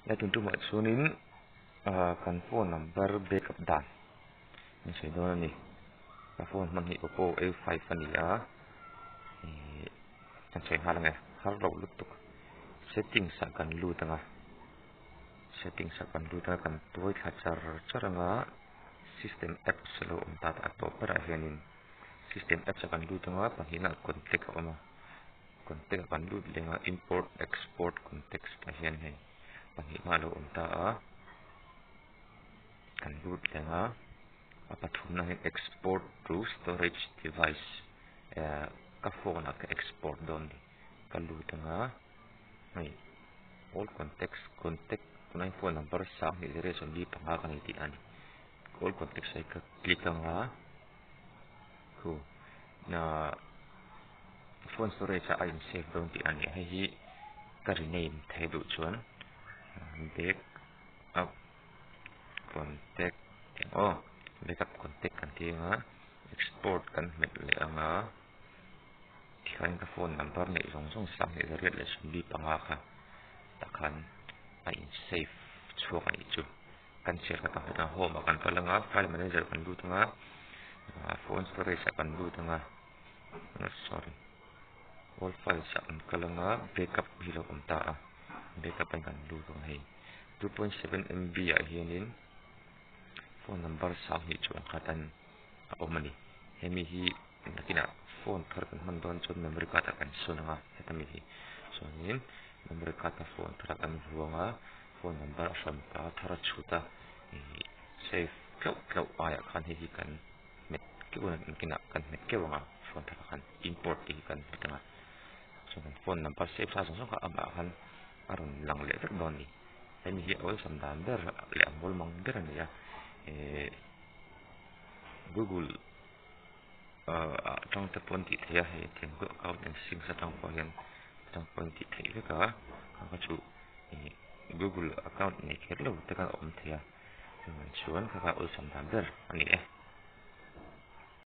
La tun tumah chuanin ah kan phone number backup dan min sawi dawn a ni. Ka phone hman hi Oppo A five a ni a, ihh kan sawi nghal ang e, har loh lutuk. Settings ah kan lut ang a, settings ah kan lut ang a, kan tuai thla char char ang a, system apps a lo awm ta a tawp berah hianin system apps ah kan lut ang a, pahnihna ah contact a awm a. Contact ah kan lut leng a import export context ah hian hei pahnih hma a lo awm ta a kan lut leng a a pathumna hi export to storage device eh ka phone ah ka export dawn a ni ka lut ang a hei all contacts contact tunah hian phone number sanghnih zero 45 ka nei tih a ni all contacts ah hi ka click ang a. Khu ah phone storage ah a in save dawn tih a ni a hei hi ka rename thei duh chuan back up contact tih ang aw back up contact kan tih ang a export kan hmet leh ang a tikhan ka phone number neih zawng zawng 2845 kha tah khan a in save chhuak a nih chu. Kan chhiar kha pakhat a home ah kan kal anga file manager kan lut anga phone storage ah kan lut anga sorry all files ah kan kal anga backup hi lo awm ta a backup ah kan lut ang hei 2.7 MB ah hianin phone number 20 chuang khat an a awm a ni hemi hi nakinah phone thar kan hman dawn chuan memory card ah kan sawn anga heta mi hi chuanin memory card a phone thar ah kan vuang a. Phone number a hran ta thar a chhut a ih save tlauh tlauh aiah khan hei hi kan hmet keuh a engtinah kan hmet keuh ang a phone thar ah khan import tih hi kan hmet ang a chuan kan phone number save sa zawng zawng kha amah khan a rawn lang leh vek dawn a ni hemi hi a awlsam dan ber leh a mawl mang ber a ni a eh google ah atang te pawh an tih theih a hei tiang chu account and sync atang pawh hian atang pawh an tih theih vek a kha chu ih google account nei kher lo te khan a awm thei a chuvang chuan kha kha awlsam dan ber a ni e.